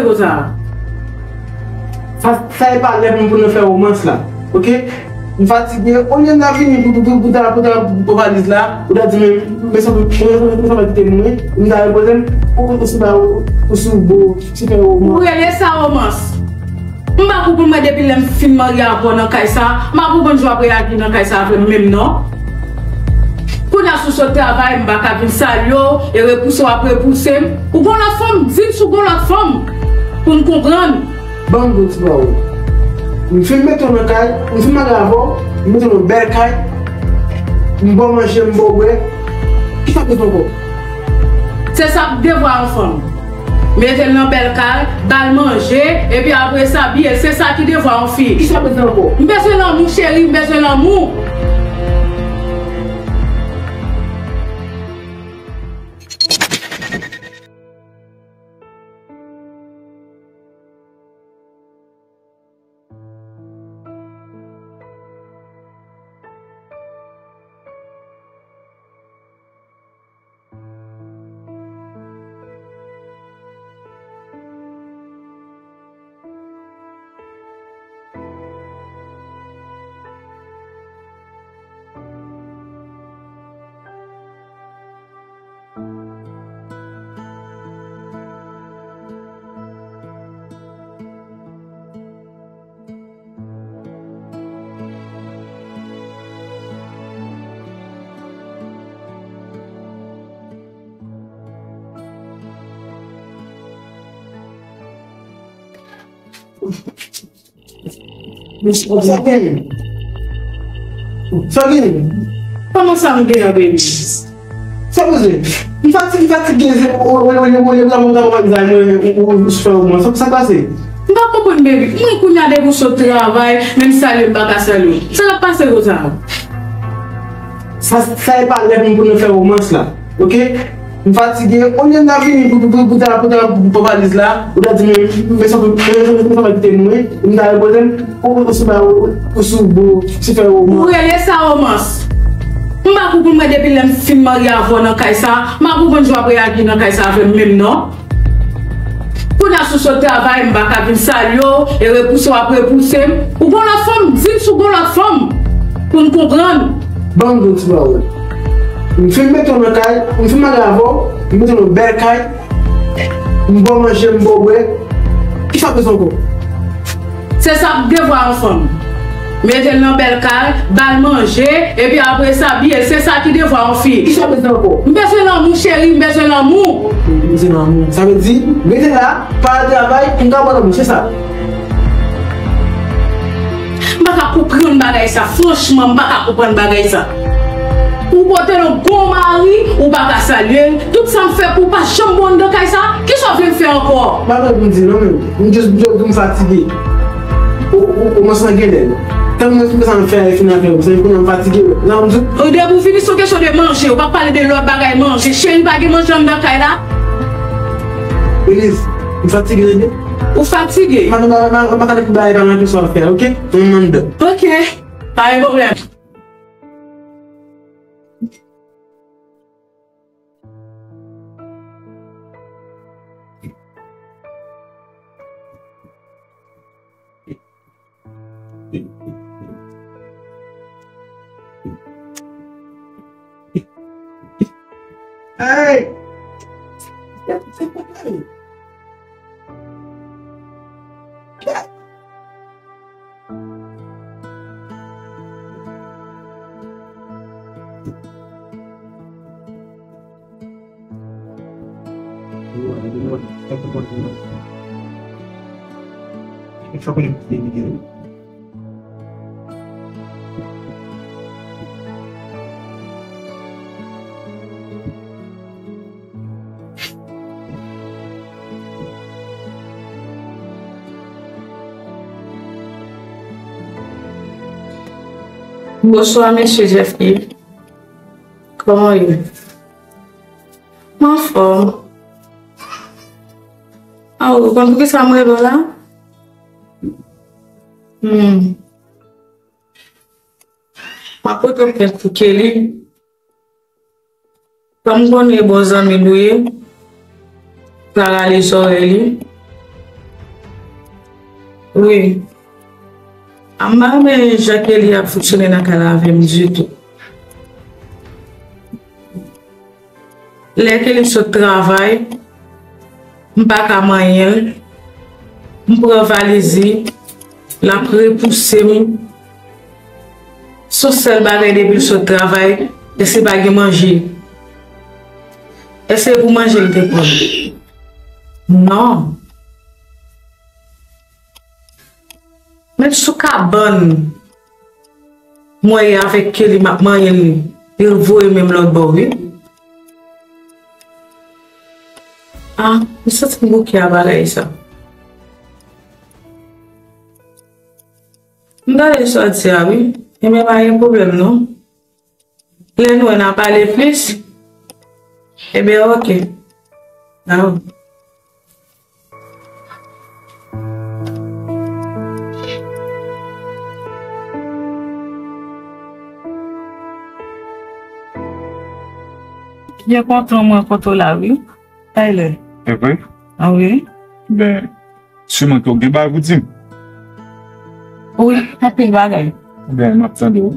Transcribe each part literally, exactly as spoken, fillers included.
pase konsa? Sa, sa e pa lè pou, pou nou fè romans la, oke? M fatige, olye n ta vini pou, pou, pou, pou ta, pou ta pran valiz la, ou ta di, men, men sa, men sa, men sa kite m, wi. M ta repoze m, ou, ou sou ba, ou, ou sou bo, se fè romans. Ou rele sa romans? M pa konprann mwen depi lè m fin marye avè w nan kay sa, m pa konprann jan w ap reyaji nan kay sa avè m menm non. Kounye a si w sot travay, m pa ka vin salye w, e repouse w ap repouse m. Ou gon lòt fanm, di m si w gon lòt fanm pou m konprann. Ban m di w ti pawòl. M fin mete w nan kay, m fin marye avè w, m mete w nan bèl kay, m ba w manje, m ba w bwè. Kisa w bezwen ankò? Se sa k devwa yon fanm. Mete l nan bèl kay, ba l manje, epi apre sa, biye l. Se sa ki devwa yon fi. Kisa w bezwen ankò? M bezwen lanmou, cheri, m bezwen lanmou. Sa gen? Sa gen? Kòman sa m gen an, baby? Sa poze? M fatige, m fatige. Olye, olye, olye, olye, olye, olye, olye, olye, olye, olye, sa, sa pase? M pa konprann, baby. Mwen, kounye a, depi w sot travay, menm salye m pa ka salye w. Sa k ap pase konsa? Sa, sa e pa lè pou, pou nou fè romans la, oke? M fatige, olye n ta vini pou, pou, pou, pou ta, pou ta, pou pran valiz la, ou ta di, men, men sa, men sa, men sa kite m, wi. M ta repoze m, ou, ou sou ba, ou, ou sou bo, se fè romans. Ou rele sa romans? M pa konprann mwen depi lè m fin marye avè w nan kay sa, m pa konprann jan w ap reyaji nan kay sa avè m menm non. Kounye a si w sot travay, m pa ka vin salye w, e repouse w ap repouse m. Ou gon lòt fanm, di m si w gon lòt fanm pou m konprann. Ban m di w ti pawòl. M fin mete w nan kay, m fin marye avè w, m mete w nan bèl kay, m ba w manje, m ba w bwè. Kisa w bezwen ankò? Se sa k devwa yon fanm. Mete l nan bèl kay, ba l manje, epi apre sa, biye l. Se sa ki devwa yon fi. Kisa w bezwen ankò? M bezwen lanmou, cheri, m bezwen lanmou. M bezwen lanmou. Sa vle di, rete la, pa al travay, pou m ka ba w lanmou, se sa. M pa ka konprann bagay sa, franchman, m pa ka konprann bagay sa. Ou pote yon bon mari, ou pa ka salye l. Tout sa m fè pou w pa janm bon anndan kay sa. Kisa w vle m fè ankò? M pa konn pou m di non, men m jis, m jis di w m fatige. Ou, ou, ou kòmanse gen lè. Tann mwen fin sa m fè, fin avè w. Se kounye a m fatige. Nan m di w. Depi w vini, se yon kesyon de manje. Ou pa pale de lòt bagay manje. Cheri, pa gen manje anndan kay la? Elise, m fatige tande. Ou fatige? M pa, m pa, m pa, m pa tande pou bagay pa nan kesyon afè, oke? Mwen anndan. Oke. Pa gen pwoblèm. Hey! Bonswa, mesye Jeffrey. Kòman w ye? M anfòm. Ah, ou konn poukisa m rele w la? Hmm. M ap pote yon plent pou Kelly. Kòm m konnen bon zanmi l ou ye, Clara li zòrèy li. Wi. A m pa renmen jan Kelly ap fonksyone nan kay la avè m ditou. Lè Kelly sot travay, m pa ka manyen l. M pran valiz li, l ap repouse m. Se yon sèl bagay depi l sot travay, èske pa gen manje? Èske pou manje l te pran? Non. Menm sou kabann, mwen ye avèk Kelly, m ap manyen l, li voye men m lòt bò, wi. Ah, m santi m bouke a bagay sa. M tande sa w di a, wi. Ebyen, pa gen pwoblèm, non. Lè n wè n a pale plis. Ebyen, oke. Nan. Byen kontan mwen kontan la, wi. Tyler. E vre? Ah wi. Ben, siman ke w gen bagay pou di m. Wi, anpil bagay. Ben, m ap tande w.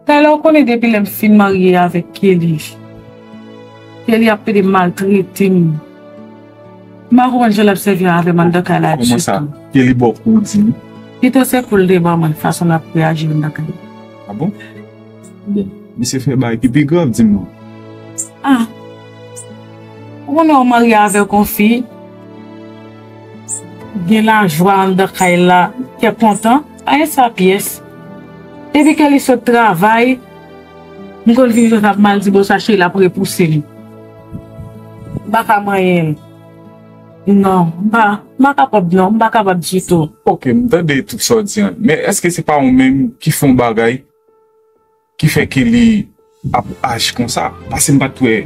Tyler, ou konnen depi lè m fin marye avèk Kelly, Kelly ap pede maltrete m. M pa konprann jan l ap sèvi avè m anndan kay la ditou. Kòman sa? Kelly ba w kou, di m. Pito se kou l te ban mwen, fason l ap reyaji anndan kay la. Ah bon? Bon, misye fè bagay ki pi grav, di m non. Ah. Ou konnen w marye avèk yon fi, gen lajwa anndan kay la, kè kontan, pa gen sa pyès. Depi ke li sot travay, m konn vin jwenn ap mal di, bon, sa cheri l ap repouse m. M pa ka manyen l. Non, m pa, m pa kapab non, m pa kapab ditou. Oke, m tande tout sa w di an. Men èske se pa ou menm ki fè yon bagay ki fè Kelly ap aji konsa? Paske m pa t wè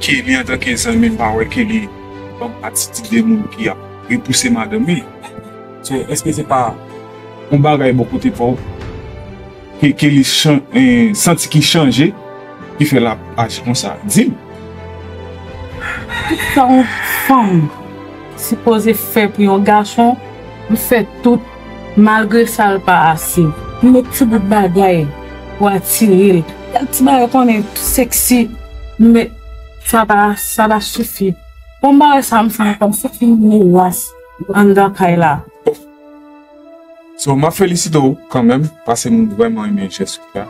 Kelly antanke zanmi, m pa wè Kelly kòm atitid de moun ki ap repouse madanm li. So, èske se pa yon bagay bò kote pa w ke Kelly chan-, eh, santi ki chanje, ki fè l ap aji konsa? Di m. Tout sa yon fanm sipoze fè pou yon gason, m fè tout, malgre sa l pa ase. M met ti bout bagay pou atire l. Kèk ti bagay konnen seksi, m met, sa pa, sa pa sifi. Bon, m pa wè sa m fè ankò, m santi m melas anndan kay la. So, m ap felisite w kanmenm, paske m vrèman renmen jès ou fè a.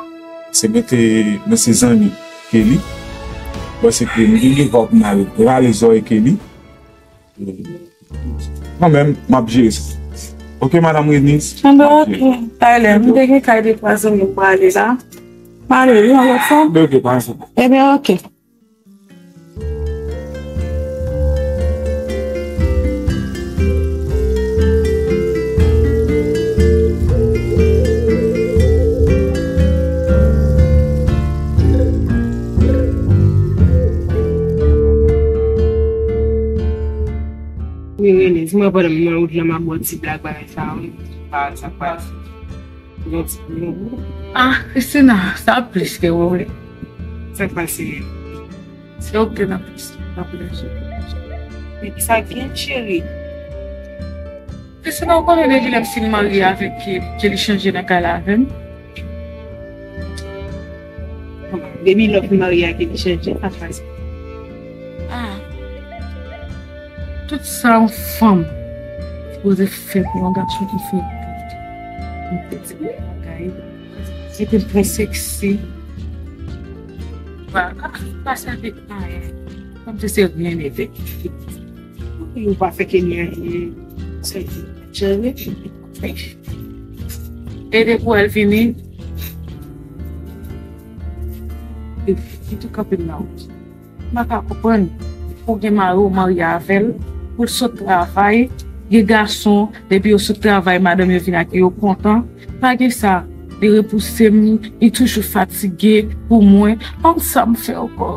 Se mete nan se zanmi Kelly. Bon, se ke m gen devwa pou m al rale zòrèy Kelly. Kanmenm, m ap jere sa. Oke, madanm Reniz? Anben, oke. Tyler, m te gen kay de twa zanmi m prale la. M ale, wi, yon lòt fwa. Anben, oke, pa gen pwoblèm. Ebyen, oke. Wi, Rene, di mwen pandan m nan wout lan, m ap ba w ti blag bagay sa yo, wi. Pa sa k pase. Yon ti blag. Ah, Christina, sa plis ke ou vle. Sa k pase? Se ok, n ap, n ap lèse. Men ki sa k gen, cheri? Christina, ou konnen depi lè m fin marye avèk Kelly, Kelly chanje nan kay la avè m. Depi lè w fin marye a Kelly chanje, sa k pase? Ah. Tout sa yon fanm sipoze fè pou yon gason ki fè tout. Yon ti bagay. Epi l trè seksi. Vwala, pa sèvi anyen. Kòmsi se ryen nete. Yo pa fè Kelly anyen. Se cheri. E depi w wè l vini, li tou kanpe nan wout. M pa ka konprann pou gen mari w marye avè l, pou l sot travay, gen gason, depi yo sot travay, madanm yo vin ak yo kontan. Pa gen sa, li repouse m, li toujou fatige pou mwen. Ban m sa m fè ankò.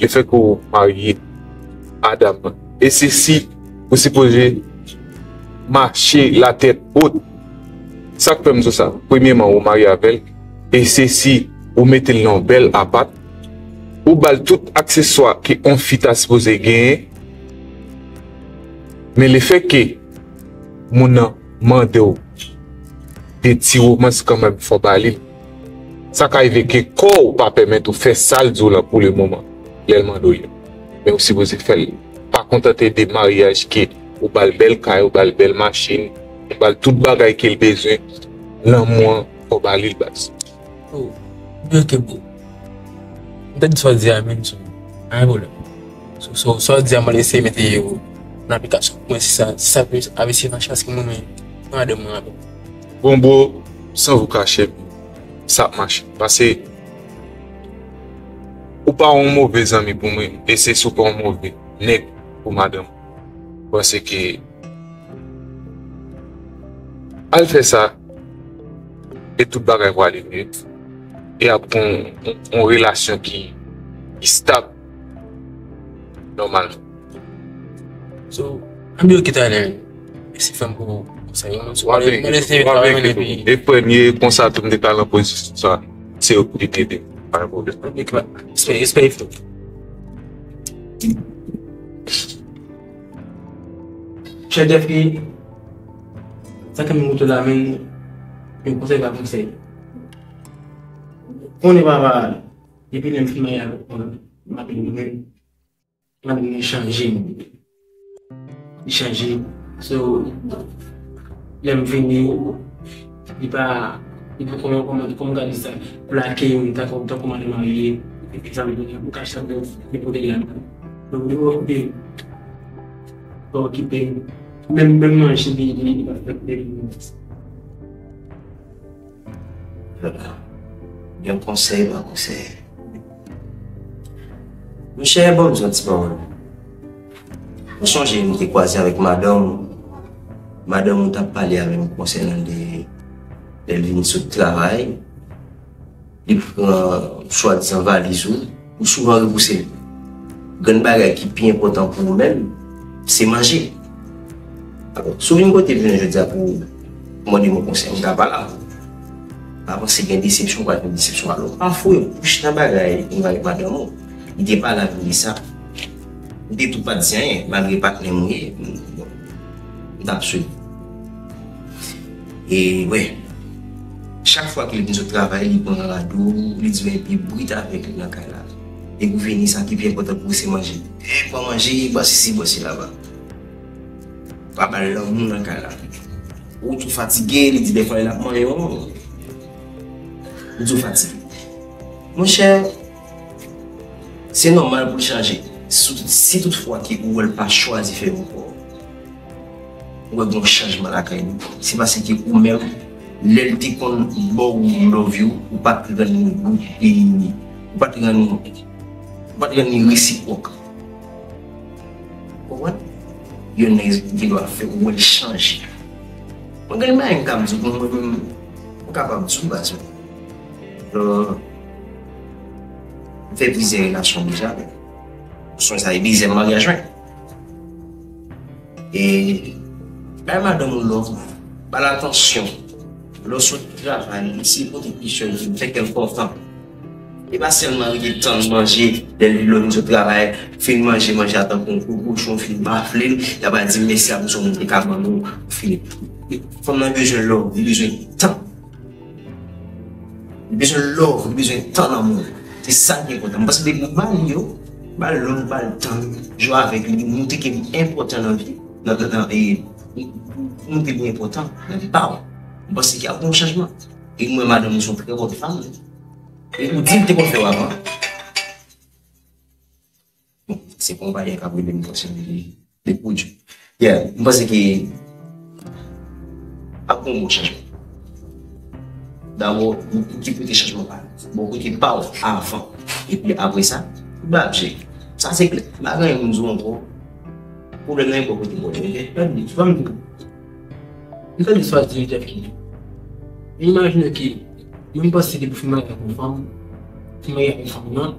lefètke ou marye a dam nan. E se si ou sipoze mache latèt wot. Sa k fè m di w sa? Premyèman, ou marye avè l, e se si ou mete l nan yon bèl apart, ou ba l tout akseswa ke yon fi ta sipoze genyen, men lefètke moun nan mande w de ti romans kanmenm, fò w ba li l. Sa ka rive ke kò w pa pèmèt ou fè sa l di w lan pou lemoman, lè l mande w yo. Men ou sipoze fè l. Pa kontante de maryaj ke ou ba l bèl kay, ou ba l bèl machin, ou ba l tout bagay ke l bezwen. Lanmou an, fò w ba li l, baz. Oh, byen ke bro. M tande sa w di a, menm sou. Pa gen pwoblèm. So, so, sa w di a, mwen eseye mete yo nan aplikasyon. Mwen, si sa, si sa ap eseye mache, paske mwen, mwen, mwen madanm mwen avè m. Bon, bro, san vou kache, sa ap mache. Paske ou pa yon move zanmi pou mwen, e se si w pa yon move nèg pou madanm. Paske al fè sa, e tout bagay pou ale mye. E ap gon yon, yon relasyon ki, ki stab nòmalman. So, ann yo kite ale. Mèsi frè m pou konsèy yo. W ap enkyete w, w ap enkyete w. E premye konsa tou m te ka nan pozisyon sa, se yo ki te ede m. Pa gen pwoblèm. Respè, respè, frè. Chèf Jeffrey, sa ke m koute la, men, men konsèy pa konsèy. Konnen papa, depi lè m fin marye avèk mwen, m ap vin mwen, m ap vin chanje. Li chanje. So, lè m vini, li pa, li pa kòman, kòman, kòman m ka di sa, plake m, tankou, tankou m al marye, epi sa m, m ka chanje nenpòt lè. Donk, li pa okipe m. Pa okipe m. Menm, menm manje, li, li, li pa fè, li, Yon konsèy, pa konsèy. Monchè, ban m di yon ti pawòl. Mwen sonje m te kwaze avèk madanm ou. Madanm ou t ap pale avè m konsènan de lè l vin sot travay. Li pran swadizan valiz ou, ou souvan repouse l. Grenn bagay ki pi enpòtan pou ou menm, se manje. Alò, si w vin kote m jounen jodi a pou, pou mande m yon konsèy, m ka pa la. Pa panse gen desepsyon, pa gen desepsyon. Alò, pa foure bouch nan bagay ou avèk madanm ou. Li te pale avè m de sa. M te tou pa t di anyen, malgre patnè m ou ye, m, m t ap swiv. E, wè, chak fwa ke li vin sot travay, li pran rad ou, li di w epi brit avèk li nan kay la. Epi w vini, sa ki pi enpòtan pou ou se manje. E, pran manje, bò sisi, bò sila ba. Pa ba l lanmou nan kay la. Ou tou fatige, li di dèfwa l ap manyen w. Ou di w fatige. Monchè, se nòmal pou l chanje. Si, si toutfwa ke ou wè l pa chwazi fè yon efò, ou wè gen yon chanjman lakay li, se paske ou menm, lè l te konn ba w love you, ou pa t rann li, ou pa t rann, ou pa t rann li resipwòk. Ou konprann? Yon nèg gen dwa fè ou wè l chanje. Mwen gen bagay m ka di pou mwen menm, m kapab di w baz mwen. Euh, m fè plizyè relasyon deja. Sonje sa, e dezyèm maryaj mwen. E bay madanm ou love, ba l atansyon. Lè w sot travay, eseye pote kesyon li, fè kè l kontan. E pa sèlman rete tann manje, lè l vin sot travay, fin manje, manje a tankou yon gwo kochon, fin bafle l, y ap di mèsi a pou sa moun te ka ban nou, fini. Fanm nan bezwen love, li bezwen tan. Li bezwen love, li bezwen tan nan moun. Se sa ki enpòtan. M panse depi ou ba li yo, ba l love, ba l tan, jwe avèk li, montre ke li enpòtan nan vi, nan, nan, nan, e, montre li enpòtan nan vi pa w. M panse ke ap gen yon chanjman. E mwen, madanm, ou se yon trè bòn fanm. E ou di l te konn fè w avan. Bon, se pa yon bagay k ap rele m panse li, li pwodui. Yeah, m panse ke ap gen yon bon chanjman. Dabò, ou ki pote chanjman pa, bon, kote pa w avan. Epi apre sa, ou ba ap jere. Sa se klè. M pa gen anyen pou m di w ankò. Pwoblèm nan e bò kote bò, ok? Gade, fò m di w. M tande sa w di, Jeff, ki imajine ke mwen, m panse depi w fin marye ak yon fanm, fin marye ak yon fanm nan,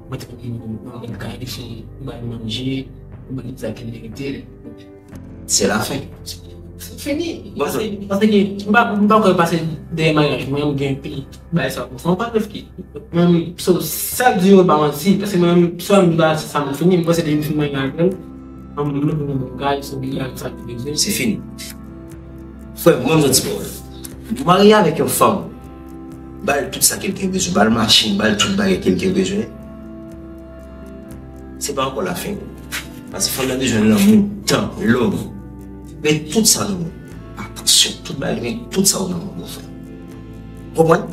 mwen te konn mwen, mwen ka ede fanm, ou ba l manje, ou ba l sa ke l merite. Se lafen. Fini. Paske, paske m pa, m pa kwè pase dèyè maryaj mwen, m gen pil bagay sa pou fè. Mwen pa refki. Mwen, so, sa di yo pa manti, paske mwen, sa m di la, sa m fini, m panse depi m fin maryaj mwen, mwen, mwen, mwen, mwen, gay, so, gay, sa ki bezwen. Se fini. Frè, mwen, mwen di bon. Ou marye avèk yon fanm, ba l tout sa ke l gen bezwen, ba l machin, ba l tout bagay ke l gen bezwen. Se pa ankò lafen. Paske fanm nan bezwen lanmou, tan, love. Men tout sa nan men. Atansyon, tout bagay, men tout sa ou nan men, mon frè. Konprann?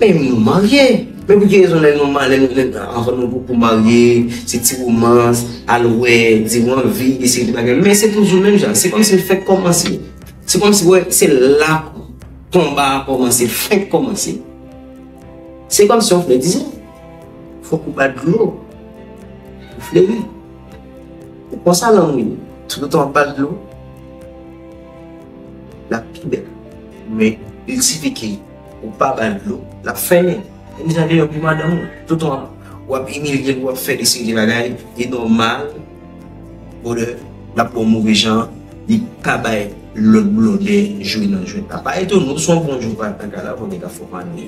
Men nou marye. Men pou ki rezon lè nou ma-, lè nou, lè, anvan nou pou, pou marye, se ti womans, al wè, di w anvi, de seri de bagay. Men se toujou menm jan. Se kòmsi l fèk kòmanse. Se kòmsi, wè, se la konba a kòmanse, fèk kòmanse. Se kòmsi yon flè di sa. Fòk ou ba dlo pou fleri. E konsa lanmou ye. Toutotan w ap ba l dlo, l ap pi bèl. Men, il sifi ke ou pa ba l dlo, l ap fèmen. E deja deyò pou madanm ou. Toutotan w ap, w ap imilye l, w ap fè de seri de bagay, e nòmal, brother, l ap ba w move jan, li pa bay lòt blòdè jwe nan jwèt la. Pa etone w si yon bon jou pa t nan kay la, pou nèg ap fè w manje.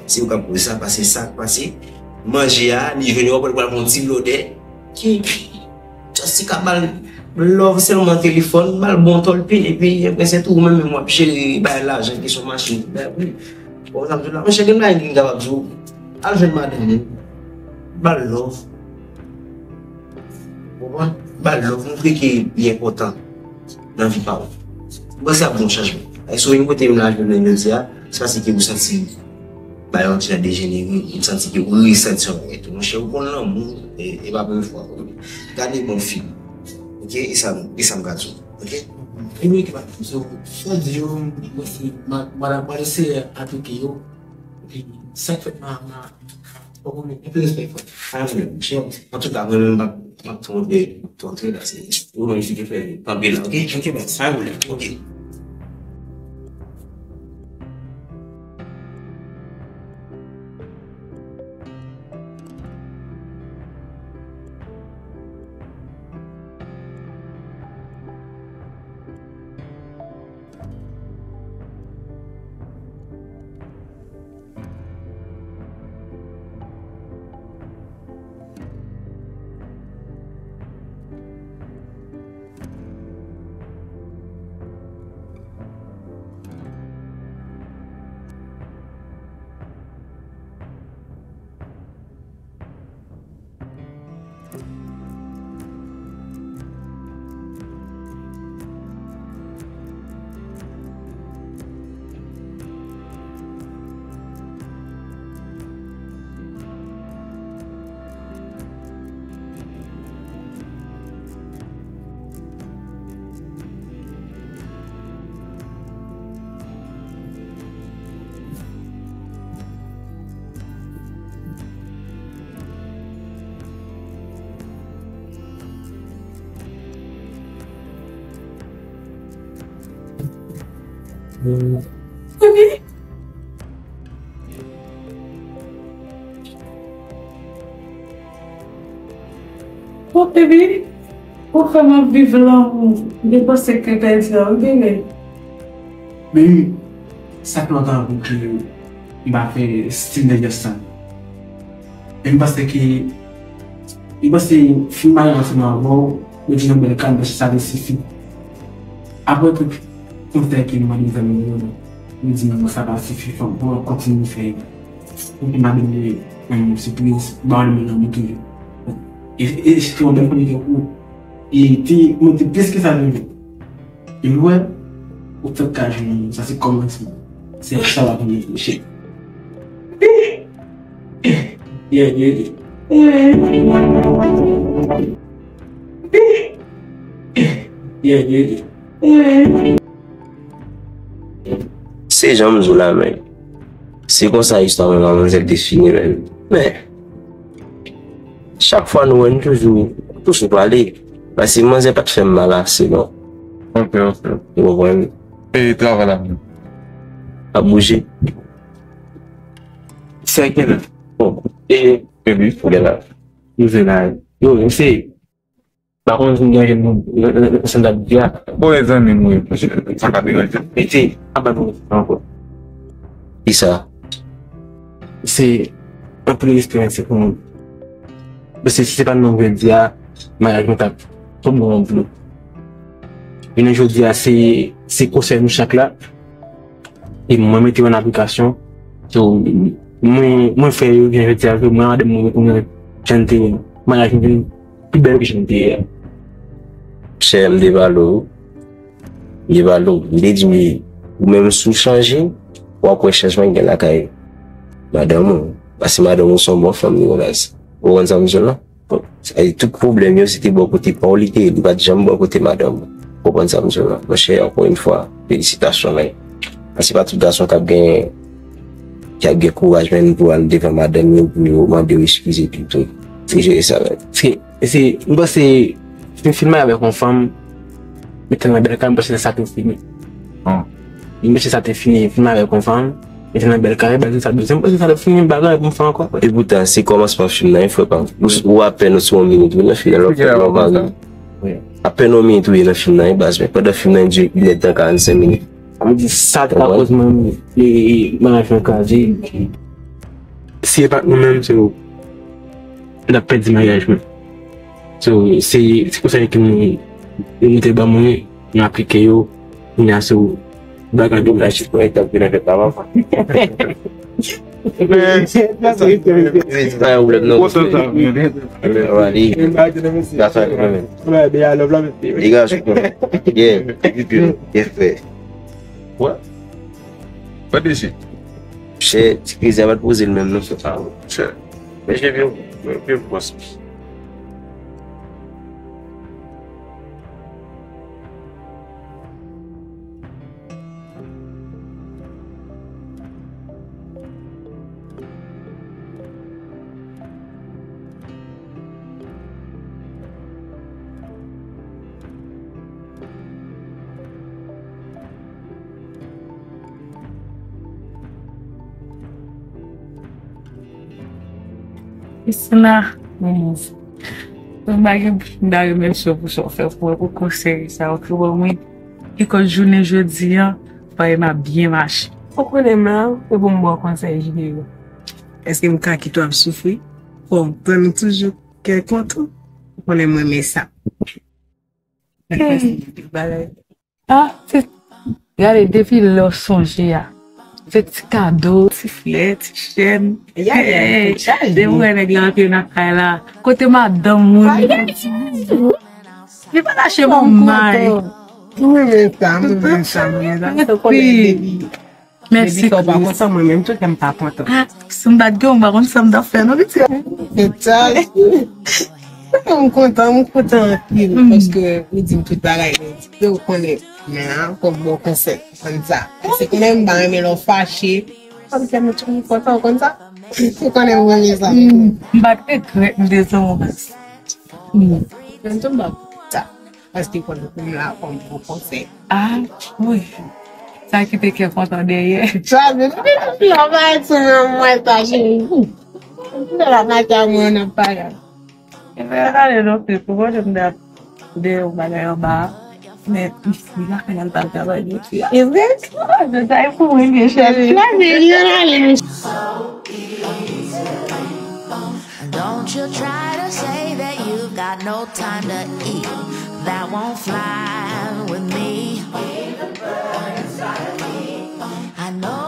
Se yo k ap koze sa, paske sa k pase, manje a, li jwenn yo, w ap wè l pral pran yon ti blòdè, ki just ka ba l love sèlman telefòn, ba l bon tòlpil, epi apre se tou, ou menm menm w ap jere, bay lajan, kesyon machin, bay, wi. Bon, sa m di w la, monchè, gen bagay ki m kapab di w, al jwenn madanm ou, ba l love. Ou konprann? Ba l love, montre ke li enpòtan nan vi pa w. Mwen se ap bon chanjman. E so yon kote m la jounen jodi a, se paske ou santi bagay yo ti jan dejenere, ou santi ke ou resanti yon bagay tou. Monchè, ou konn lanmou, e, e pa premye fwa. Gade bon fim. Ok? E sa, e sa m ka di w. Ok? Anyway, ki pa so, so di yo, mwen se, ma, ma, ma, se aplike yo. Epi, sa k fèt ma, ma, Fòk ou gen anpil respè, frè. Pa gen pwoblèm, monchè. Antouka, mwen menm, m ap, m ap tonbe, tonbe la, se ou menm ki te fè kanpe la, ok? Ok, baz, pa gen pwoblèm. Ok. Baby. Oh, baby. Ou fè m ap viv lanmou. M te panse ke pèdi an, wi, bebe. Baby, sa fè lontan pou ke m pa fè stil nèg yo sa. E m panse ke, m panse fin marye ansanm avè w, yo di nan bèl kal, sa te sifi. Apre tout konsèy ke m mande zanmi m yo, yo di non, sa pa sifi, fòk mwen kontinye fè pou ke madanm li, em, sipriz, ba w li menm nan men toujou. E, e, e se te yon bèl kote pou, e te monte plis ke sa toujou. E ou wè, ou fèk ka jwenn moun. Sa se kòmansman. Se sa w ap reflechi. Yeah, yeah. Yeah, yeah. Se jan m di w la, men. Se konsa istwa mwen ak manzèl te fini, men. Men, chak fwa nou wè, nou toujou, toujou pale. Paske manzè pa t fè m mal ase, non. Ok, ok. Ou konprann? E travay la menm? Ap bouje. Se gen la. Bon, e gen la. Nou se la. Yo, mesye. Pa konn si m gen jèn moun nan sèn dap di a. Bon, e zanmi m wi, monchè, sa pa deranje. Mete, ap bay moun ankò. Kisa? Se anpil respè, mèsi pou mwen. Paske si se pa t mwen ki di a, maryaj mwen t ap twòp bon anpil. Jounen jodi a, se, se konsèy nou chak la. E mwen mete yo an aplikasyon. So, mwen, mwen fè yo jounen jodi a, mwen madanm mwen retounen jan n te ye. Maryaj mwen vin pi bèl ke jan n te ye a. Chè, m te pale w. M te pale w. M te di w, ou menm si w chanje, w ap wè chanjman k gen lakay madanm ou. Paske madanm ou se yon bon fanm li, baz. Ou konprann sa m di w la? Sa vle di tout pwoblèm yo, se te bò kote pa w li te ye, li pa t janm bò kote madanm ou. Ou konprann sa m di w la? Monchè, ankò yon fwa, felisitasyon, men. Paske pa tout gason k ap gen, k ap gen kouraj, men, pou al devan madanm yo, pou yo mande yo eskize, pito. Se jere sa, men. Se, se, m panse, fin, fin maryaj avèk yon fanm, mete nan bèl kay, m panse sa te fini. An. M panse sa te fini, fin maryaj avèk yon fanm, mete nan bèl kay, bèl sa, m panse sa te fini, m pa gen anyen pou m fè ankò. Epoutan, se kòmansman fim nan, wi, frè pa m. Ou, ou apèn ou sou yon minit, wi, nan fim nan, lè w fè yon mari. Wi. Apèn yon minit, wi, nan fim nan, wi, baz, men pandan fim nan, li dire inèdtan, karannsenk minit. Sa vle di, sa te ka koz mwen, e, e, maryaj mwen kraze. Si e pa t nou menm, se, n ap pèdi maryaj mwen. So, se, se konsèy ke nou, nou te ban mwen, nou aplike yo, kounye a sou bagay doblaj pou etap ki nan tèt la, papa. Men, se pa yon pwoblèm, non. Kontan sa, men. Alrighty. That's all, man. Degaje, man. Yeah, you good. Yeah, frè. What? What is it? Chè, ti kriz a pa t poze l menm, non. Ah, chè. Men je vin, vin pran sou. Kristina, mwen move. Mwen pa gen pou m ta remèsye w pou sa w fè pou mwen, pou konsèy sa yo ke w ban mwen. Ki koz jounen jodi a, bagay m ap byen mache. Ou konnen m la, se pou m ba w konsèy, J P. Èske m ka kite w ap soufri? Fò m tann ou toujou, kè kontan. Ou konnen m renmen sa. Bagay. Ah, se, gade, depi lè w sonje a, se ti kado, ti flè, ti chèn. Hey, depi w wè nèg la antre nan kay la, kote madanm ou? Li pa lache bon may. Mwen renmen sa, mwen renmen sa, mwen renmen sa. Mèsi, Kris. Depi sa w pa kontan, mwen menm tou kè m pa kontan. Ah, si m pa t gen w, m pa konn sa m t ap fè non, pitit. Se sa. M kontan, m kontan anpil, paske ou di m tout bagay, men ou konnen, men an, fò m ba w konsèy, konn sa. Se konnen m pa renmen lè w fache, fò m fè m tou kontan, ou konn sa. Ou konnen m renmen sa. M pa t regrèt m te zanmi w. Men tou m ba w sa. Paske konn pou m la, fò m ba w konsèy. Ah, wi. Sa kite kè kontan dèyè. Sa vle di, non, pa sou mwen, mwen sa, cheri. Mwen la, maten, mwen, nan pale. E mwen ale non, se pou mwen, m dèyè yon bagay anba. Men, isi, la, fè nan pale travay, jodi a. E vre? Jodi a, e pou mwen, byen, cheri. La, men, yon ale, men. Don't you try to say that you've got no time to eat. That won't fly with me. I know